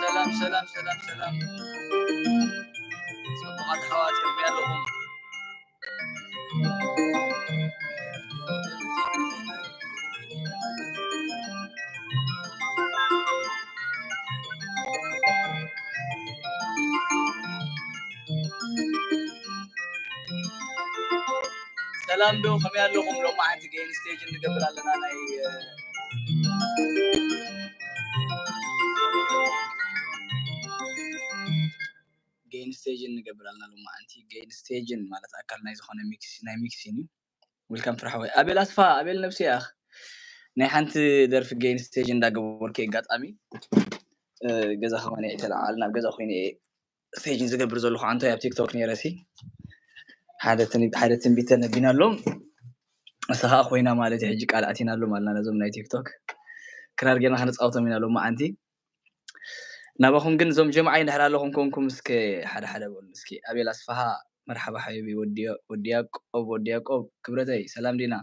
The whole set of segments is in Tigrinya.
ሰላም ሰላም ሰላም ሰላም፣ ጽቡቓት ኣሕዋት ከመይ ኣለኹም? ሰላም ዶ ከመይ ኣለኹም? ሎማዓንቲ ጌን ስቴጅ ንገብር ኣለና። ናይ ጌን ስቴጅ ንገብር ኣለና ሎማዓንቲ። ጌን ስቴጅን ማለት ኣካል ናይ ዝኾነ ሚክስ፣ ናይ ሚክሲን እዩ። ዌልካም ፍርሓወይ። ኣቤል ኣስፋ፣ ኣቤል ነብሲ ያኽ ናይ ሓንቲ ደርፊ ጌን ስቴጅ እንዳገበርኩ ኣጋጣሚ ገዛ ከማን እየ ተለዓል ናብ ገዛ ኮይነ እየ ስቴጅ ዝገብር ዘለኹ። ኣንታይ ኣብ ቲክቶክ ነይረሲ ሓደ ትንቢት ተነቢናሎም። እሳ ከዓ ኮይና ማለት እዩ። ሕጂ ቃል ኣቲናሎም ኣለና ነዞም ናይ ቲክቶክ ክራር ጌርና ክንፃወቶም ኢና ሎማዓንቲ። ናባኹም ግን እዞም ጀምዓ ይንሕር ኣለኹም ኮንኩም እስከ ሓደ ሓደ በሉ እስኪ። ኣቤል ኣስፋሃ መርሓባ ሓቢቢ ወዲ ያቆብ ወዲ ያቆብ ክብረተይ ሰላም ዲና።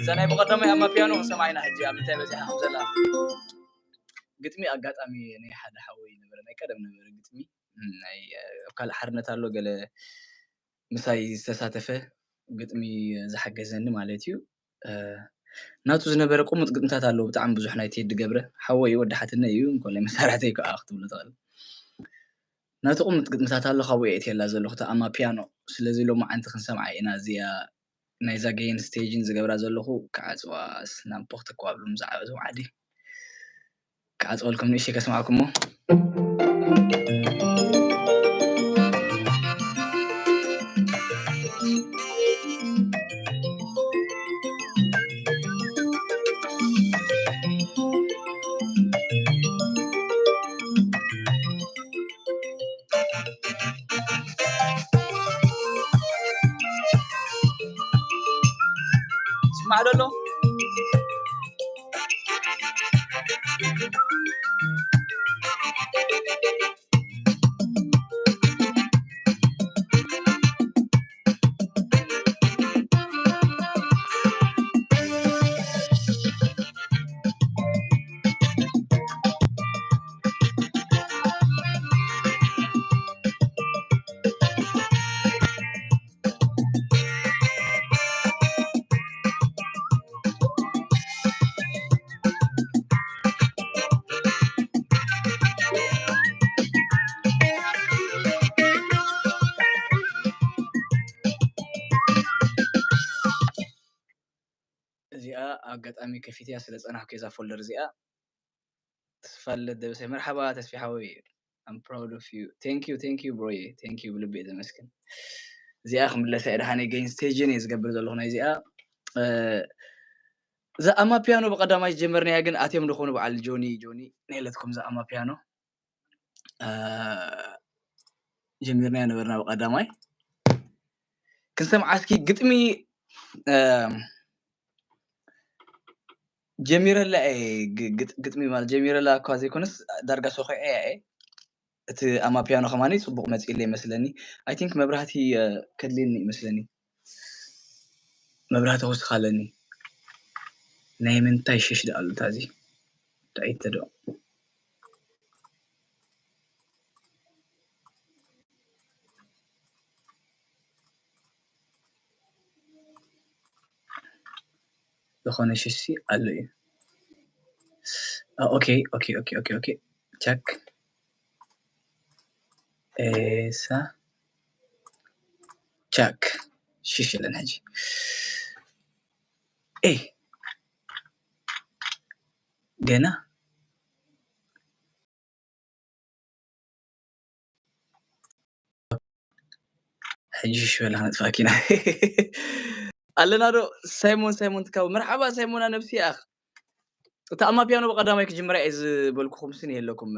እዛ ናይ ብቐዳማይ ኣማፒያኖ ክንሰምዓ ኢና ሕጂ ኣብ ምንታይ በዚሓ ከም ዘላ። ግጥሚ ኣጋጣሚ ናይ ሓደ ሓወይ ነበረ፣ ናይ ቀደም ነበረ ግጥሚ፣ ናይ ኣብ ካልእ ሓርነት ኣሎ ገለ ምሳይ ዝተሳተፈ ግጥሚ ዝሓገዘኒ ማለት እዩ። ናቱ ዝነበረ ቁሙጥ ግጥምታት ኣለዉ ብጣዕሚ ብዙሕ ናይ ቴዲ ገብረ ሓወይ ወዲ ሓትነ እዩ እንኮላይ መሳርሕተይ ከዓ ክትብሎ ትኽእል። ናቱ ቁሙጥ ግጥምታት ኣሎ ካብኡ እየ እትየላ ዘለኹ እታ ኣማ ፒያኖ። ስለዚ ሎማዓንቲ ክንሰምዓ ኢና እዚኣ ናይዛ ገይን ስቴጅን ዝገብራ ዘለኹ ክዓፅዋ ስናምፖ ክተከዋብሎም ዝዓበቱ ዓዲ ክዓፅወልኩም ንእሽተይ ከስማዕኩሞ። ስማዕ ደሎ እዚኣ ኣጋጣሚ ከፊትያ ስለ ጸናሕኩ እዛ ፎልደር እዚኣ። ተስፋለት ደበሳይ መርሓባ ተስፊ ሓወይ። I'm proud of you. Thank you, thank you ብሮየ። Thank you ብልቢ እየ ዘመስግን። እዚኣ ክምለሳ እየ ደሓነይ ገይን ስቴጅን እየ ዝገብር ዘለኹ ናይ እዚኣ እዛ ኣማ ፒያኖ ብቀዳማይ ዝጀመርናያ ግን ኣትዮም ዝኾኑ በዓል ጆኒ ጆኒ ነይለትኩም እዛ ኣማ ፒያኖ ጀሚርናዮ ነበርና ብቀዳማይ ክንሰምዓ እስኪ ግጥሚ ጀሚረላ እየ ግጥሚ ማለት ጀሚረላ እኳ ዘይኮነስ ዳርጋ ሰኮዐ እየ እቲ ኣማ ፒያኖ ከማኒ ፅቡቅ መፅኢለ ይመስለኒ I think መብራህቲ ከድልየኒ ይመስለኒ መብራህቲ ክውስኻለኒ ናይ ምንታይ ሽሽ ደኣሉ ታዚ ዳይተ ዶ ዝኾነ ሽሲ ኣሎ እዩ። ኦኬ ኦኬ ኦኬ ኦኬ ኦኬ ቸክ ኤሳ ቸክ ሽሽ የለን ሕጂ ኤ ገና ሕጂ ሽበላ ነጥፋኪና ኣለና ዶ ሳይሞን ሳይሞን ትካቡ መርሓባ ሳይሞና ነብሲ ኣኽ እታ ኣማ ፒያኖ ብቀዳማይ ክጅምራ እየ ዝበልኩኹም ስን የለኩም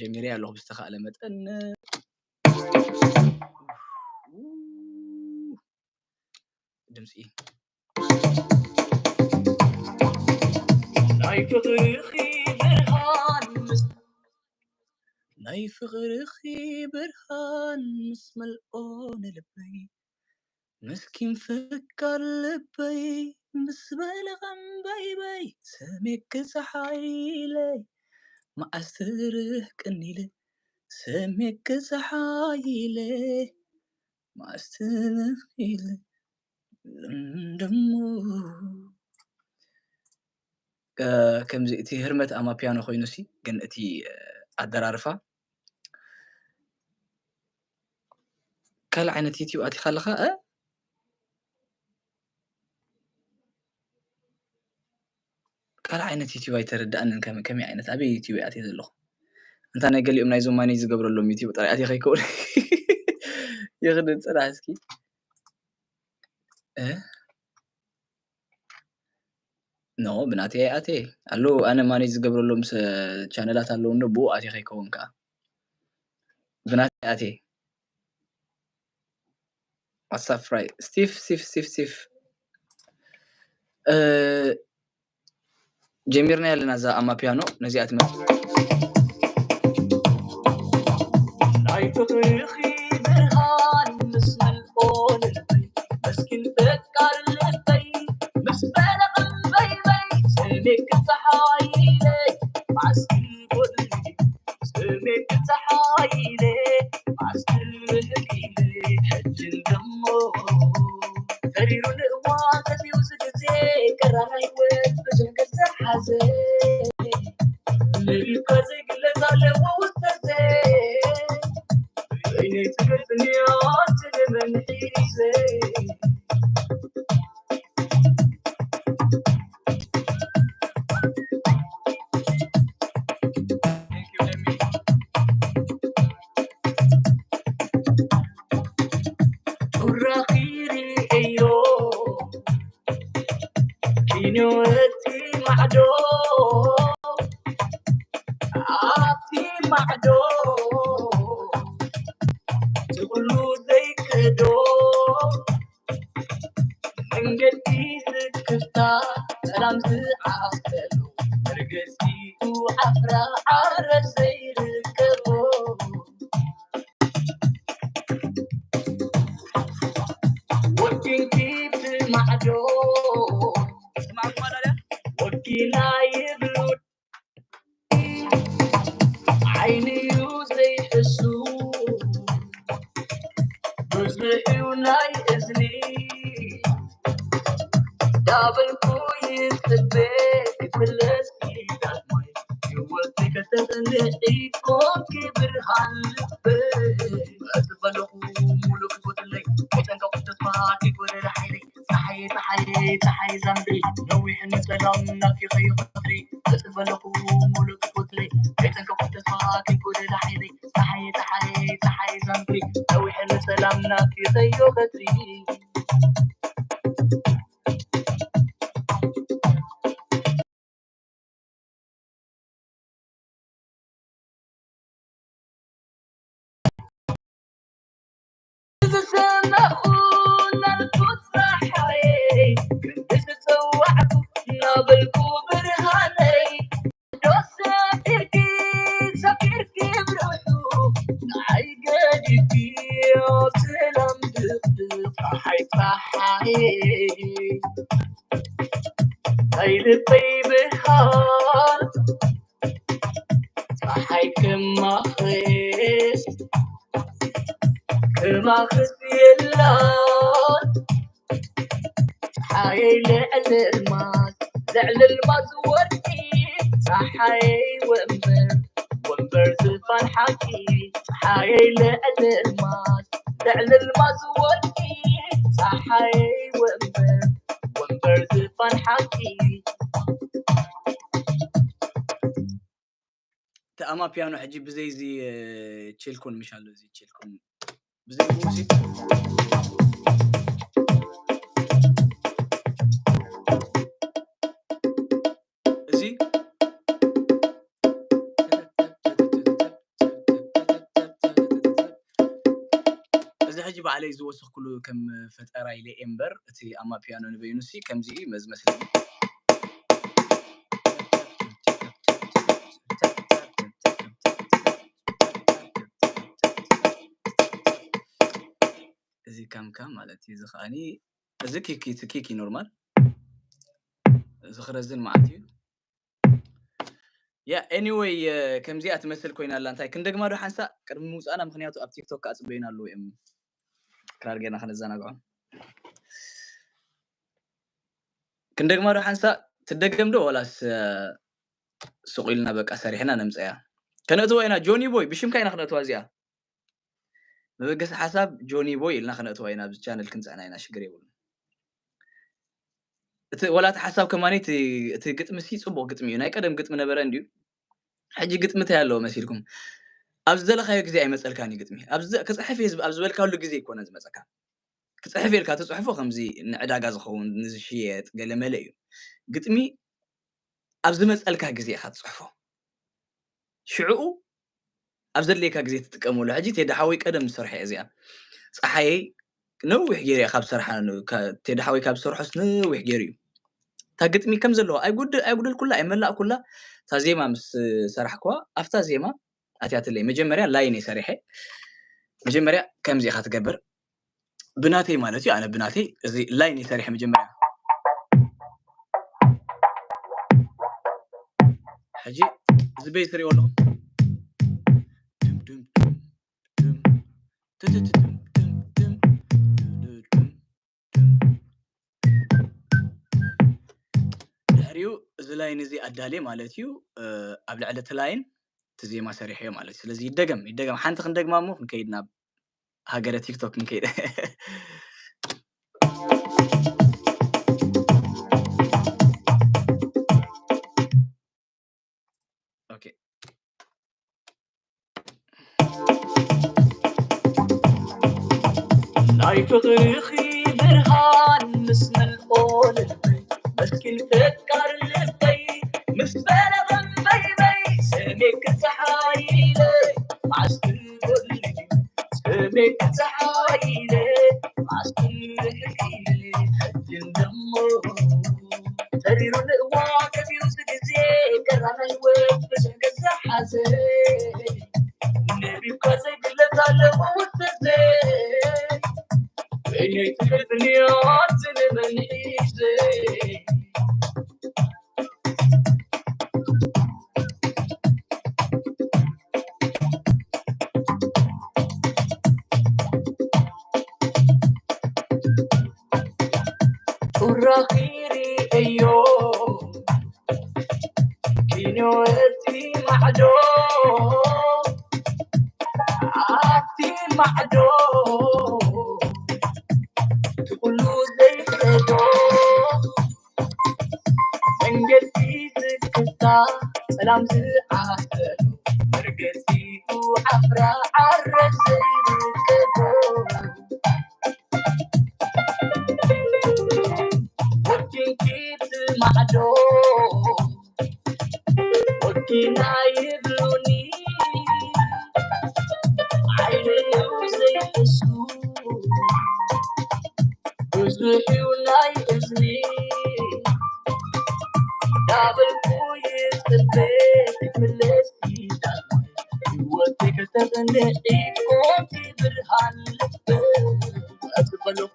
ጀሚረ ኣለኹ ብዝተኻእለ መጠን ድምፂ ናይ ፍቅርኺ ብርሃን ምስ ናይ ፍቅርኺ ብርሃን ምስ መልኦ ንልበይ ምስኪን ፈቃር ልበይ ምስ በለ ቀንበይበይ ሰሜኪ ፀሓይ ኢለ መዓስ ትርሕቅኒ ኢለ ሰሜኪ ፀሓይ ኢለ መዓስ ትርሕቅኒ ኢለ ደሞ ከምዚ እቲ ህርመት ኣማፒያኖ ኮይኑሲ ግን እቲ ኣደራርፋ ካልእ ዓይነት ዩቲዩብ ኣቲኻ ኣለኻ እ ካልእ ዓይነት ዩቲዩብ ኣይተረዳእንን ከመይ ዓይነት ኣበይ ዩቲዩብ ኣትየ ዘለኹ እንታ ናይ ገሊኦም ናይዞም ማኔጅ ዝገብረሎም ዩቲዩብ ጥራይ ኣትየ ከይከውን ይኽድን ፅናሕ እስኪ እ ኖ ብናተይ ኣቴ ኣሎ ኣነ ማኔጅ ዝገብረሎም ቻነላት ኣለዉ እንዶ ብኡ ኣቴ ከይከውን ከዓ ብናተይ ኣቴ ዋትሳፕ ፍራይ ስቲፍ ስቲፍ ስቲፍ ስቲፍ ጀሚርና ያለና እዛ ኣማ ፒያኖ ነዚኣ ትመ ናይ ፍቅርኺ ብርሃን ምስ መልኦ ልበይ መስኪን ፈቃር ልበይ ምስ በለቕም በይበይ ሰሜክ ፀሓይለይ ማስኪ ጎድሊ ሰሜክ ፀሓይለ ማስኪ ርሕቂለ ሕጅን ደሞ ተሪሩ ንእዋ ተፊው ዝግዜ ቀራና ህይወት ብዙሕ ገዛ ሓዘ መሪብካ ዘይግለጽ ኣለዎ ውስጠዘ በይነይ ትገልጽንዮ ትልመን ሒዘ ጩራኺ ርእዮ ኪንዮቲ ማዕዶ ኣብቲ ማዕዶ ትብሉ ዘይክዶ መንገዲ ስክፍታ ሰላም ዝዓሰሉ መርገጺኡ ዓፍራ ዓረብ ዘይርከቦ ወኪንኪ ብማዕዶ ወኪና ይብሉ ዓይንዩ ዘይሕሱ ብዙሕዩ ናይ እዝኒ ዳበልኩ ይጽበ ክፍለስ ዳግማይ ህይወት ከተጽንዒ ኮንኪ ብርሃን ልበይ እጽበለኹ ሙሉእ ክጎድለይ ከይጨንቀኹ ተስፋ ከይጎደለ ሓይለይ ፀሓየ ፀሓየ ፀሓየ ዛምድሪ ነዊሕ ንሰላም ናፍቂ ከይኸፍሪ እጽበለኹ ሙሉእ ክጎድለይ ከይጨንቀኹ ተስፋ ከይጎደለ ሓይለይ ፀሓየ ፀሓየ ፀሓየ ዛምድሪ ነዊሕ ንሰላም ናፍቂ ከይኸፍሪ ዝሰማኹ ናልኩት ፀሓይ ክንዲ ዝፀዋዕኩ ናበልኩ ብርሃነይ ዶ ሰፊርኪ ሰፊርኪ ብርሑ ንዓይ ገዲፍኪ ኣብ ሰላም ድቕድቕ ፀሓይ ፀሓይ ናይ ልበይ ብርሃን ፀሓይ ክማኽስ ክማኽስ የላን ፀሓየይ ልዕሊ ልማት ልዕሊ ልማት ወርቂ ፀሓየይ ወንበር ወንበር ዝፋን ሓቂ ፀሓየይ ልዕሊ ልማት ልዕሊ ልማት ወርቂ ፀሓየይ ወንበር ወንበር ዝፋን ሓቂ እቲ ኣማ ፒያኖ ሕጂ ብዘይ እዚ ቼልኮን ምሽ ኣሎ እዚ ቼልኮን ብዘይ እዚ እዚ እዚ ሕጂ ባዕለይ ዝወሰኽኩሉ ከም ፈጠራ ኢለ እየ እምበር እቲ ኣማ ፒያኖ ንበይኑ ሲ ከምዚ እዩ መዝመስለኒ ከም ከም ማለት እዩ። እዚ ከዓኒ እዚ ኪክ እዩ፣ እቲ ኪክ እዩ ኖርማል። እዚ ክረዝን መዓት እዩ። ያ፣ ኤኒወይ፣ እ፣ ከምዚኣ ትመስል ኮይና ኣላ። እንታይ ክንደግማ ዶ ሓንሳእ ቅድሚ ምውጻእና? ምኽንያቱ ኣብ ቲክቶክ ከኣ ጽበዩና ኣለዉ እዮም። ክራር ጌርና ከነዘናግዖም። ክንደግማ ዶ ሓንሳእ? ትደገም ዶ ወላስ፣ እ፣ ስቕ ኢልና በቃ ሰሪሕና ነምጽኣያ? ከነእትዋ ኢና። ጆኒ ቦይ፣ ብሽምካ ኢና ክነእትዋ እዚኣ። መበገሲ ሓሳብ ጆኒ ቦይ ኢልና ከነእትዋ ኢና። ኣብዚ ቻነል ክንጽዕና ኢና፣ ሽግር የብሉን። እቲ፣ ወላ እቲ ሓሳብ ከማኒ እቲ፣ እቲ ግጥሚ ሲ ጽቡቕ ግጥሚ እዩ። ናይ ቀደም ግጥሚ ነበረ እንድዩ። ሕጂ ግጥሚ እንታይ ኣለዎ መሲልኩም? ኣብ ዝደለኻዮ ግዜ ኣይመጸልካን እዩ ግጥሚ። ኣብ ዝደ-፣ ክጽሕፍ እየ ዝብ-፣ ኣብ ዝበልካሉ ግዜ ኣይኮነን ዝመጸካ። ክጽሕፍ ኢልካ ትጽሕፎ ከምዚ ንዕዳጋ ዝኸውን፣ ንዝሽየጥ ገለ መለ እዩ። ግጥሚ ኣብ ዝመጸልካ ግዜ ኢኻ ትጽሕፎ። ሽዕኡ ኣብ ዘድልየካ ግዜ ትጥቀመሉ። ሕጂ ቴዲ ሓወይ ቀደም ዝሰርሖ እየ እዚኣ። ጸሓየይ ነዊሕ ገይሩ እየ ካብ ዝሰርሓ፣ ን-፣ ከ-፣ ቴዲ ሓወይ ካብ ዝሰርሖስ ነዊሕ ገይሩ እዩ። እታ ግጥሚ ከም ዘለዋ ኣይጉድ-፣ ኣይጉደልኩላ፣ ኣይመላእኩላ። እታ ዜማ ምስ ሰራሕኩዋ፣ ኣብታ ዜማ ኣትያትለይ። መጀመርያ ላይን እየ ሰሪሐ። መጀመርያ ከምዚ ኢኻ ትገብር። ብናተይ ማለት እዩ፣ ኣነ ብናተይ እዚ ላይን እየ ሰሪሐ መጀመርያ። ሕጂ እዚ ቤዝ ትሪእዎ ኣለኹም። ድም ድም ድም ድም፣ ትትትትም ድም ድም፣ ድም ድም ድም። ድሕሪኡ እዚ ላይን እዚ ኣዳልየ ማለት እዩ። እ፣ ኣብ ልዕሊ እቲ ላይን እቲ ዜማ ሰሪሐዮ ማለት እዩ። ስለዚ ይደገም፣ ይደገም። ሓንቲ ክንደግማ እሞ ክንከይድ ናብ ሃገረ ቲክቶክ ክንከይድ። ኦኬ። ናይ ፍቕርኺ ብርሃን ምስ መልኦ ልበይ፣ መስኪን ፈቃር ልበይ ምስ በለ በይበይ፣ ሰሜክ ጸሓይ ኢለ መዓስ ክጎድል እዩ፣ ሰሜክ ጸሓይ ኢለ መዓስ ክጎድል እዩ፣ ሕጂ እንደሞ ተሪሩ ንእዋ ከፊኡ ዝግዜ ቀራና ህይወት ብዙሕ ገዛ ሓዘ ነቢብካ ዘይግለጽ ኣለዎ ውስጠዘ በይነይ ትሕፍንዮ ዝንመን ሒዘ ጩራኺ ርእዮ ኪንዮ እቲ ማዕዶ ኣብቲ ማዕዶ እቲ ኩሉ ዘይከዶ መንገዲ ዝክታ ሰላም ዝዓሰሎ መርገጺኡ ዓፍራ ዓረ ዘይርከቦ ወኪንኪ ትማዕዶ ወኪና ይብሉኒ ዓይነዩ ዘይሕሱ ብዙሕ እዩ ናይ እዝኒ ዳበልኩ ይጽበ ክትምለስ ይዳግመ ህይወተይ ከተቕንዕ ኢኮቲ ብርሃን ልበይ እጽበለኹ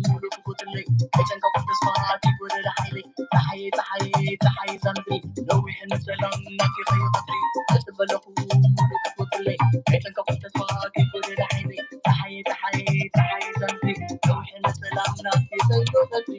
ሙሉእ ክቦትለይ ከጨንቀኹ ተስፋ ኣኪ ጎደለ ሓይለይ ፀሓየ ፀሓየ ፀሓየ ዛምድሪ ነዊሕ ንሰላም ናፊቐ ይቐድሪ እጽበለኹ ሙሉእ ክቦትለይ ከጨንቀኹ ተስፋ ኣኪ ጎደለ ሓይለይ ፀሓየ ፀሓየ ፀሓየ ዛምድሪ ነዊሕ ንሰላም ናፊቐ ይቐድሪ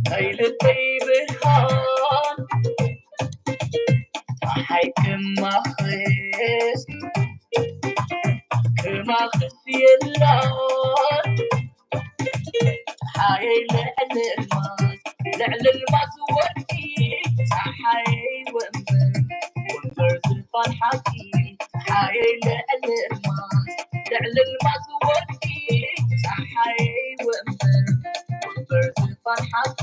ናይ ልበይ ብርሃን ፀሓይ ክማኽስ ክማኽስ የላን ፀሓየይ ልዕሊ ልማስ ልዕሊ ልማስ ወርቂ ፀሓየይ ወንበር ወንበር ዝፋን ሓቂ ፀሓየይ ልዕሊ ልማስ ልልማት ወርቂ ጸሓይ ወንበር ወንበር ዝፋን ሓቂ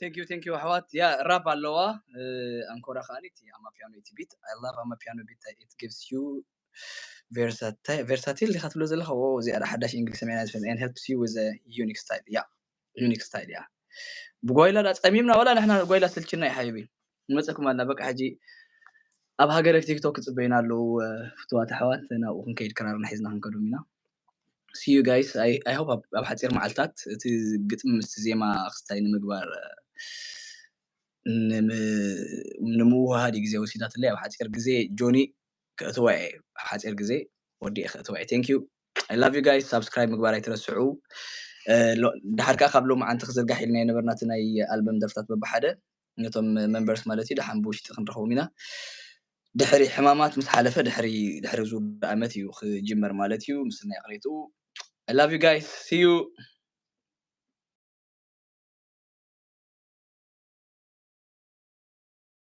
Thank you, thank you ኣሕዋት። ያ ራፕ ኣለዋ ኣንኮራ ከኣኒ እቲ ኣማፒያኖ እቲ ቢት። I love ኣማፒያኖ ቢት። It gives you versatile versatile ዲኻ ትብሎ ዘለኻ? እዚኣ ሓዳሽ እንግሊዝ ሰሜና ዝፈን and helps you with unique style. ያ unique style ያ ብጓይላ ዳ ጸሚምና ዋላ ንሕና ጓይላ ስልችና ይሓይቢ ንመጸኩም ኣልና። በቃ ሕጂ ኣብ ሃገረ ቲክቶክ ክጽበዩና ኣለዉ ፍትዋት ኣሕዋት። ናብኡ ክንከይድ ክራርና ሒዝና ክንከዶም ኢና። See you guys. I hope ኣብ ሓፂር መዓልታት እቲ ግጥሚ ምስቲ ዜማ ክስታይ ንምግባር ንምውሃድ ግዜ ወሲዳትለይ። ኣብ ሓፂር ግዜ ጆኒ ክእትዋ እየ፣ ኣብ ሓፂር ግዜ ወዲኤ ክእትዋ እየ። Thank you. I love you guys. ሳብስክራይብ ምግባር ኣይትረስዑ። ድሓር ከዓ ካብ ሎም ዓንቲ ክዝርጋሕ ኢልና የነበርና እቲ ናይ ኣልበም ደርፍታት በብሓደ ነቶም መንበርስ ማለት እዩ። ደሓን ብውሽጢ ክንረኽቦም ኢና። ድሕሪ ሕማማት ምስ ሓለፈ ድሕሪ ድሕሪ ዝውድእ ዓመት እዩ ክጅመር ማለት እዩ። ምስናይ ቅሬትኡ I love you guys. See you.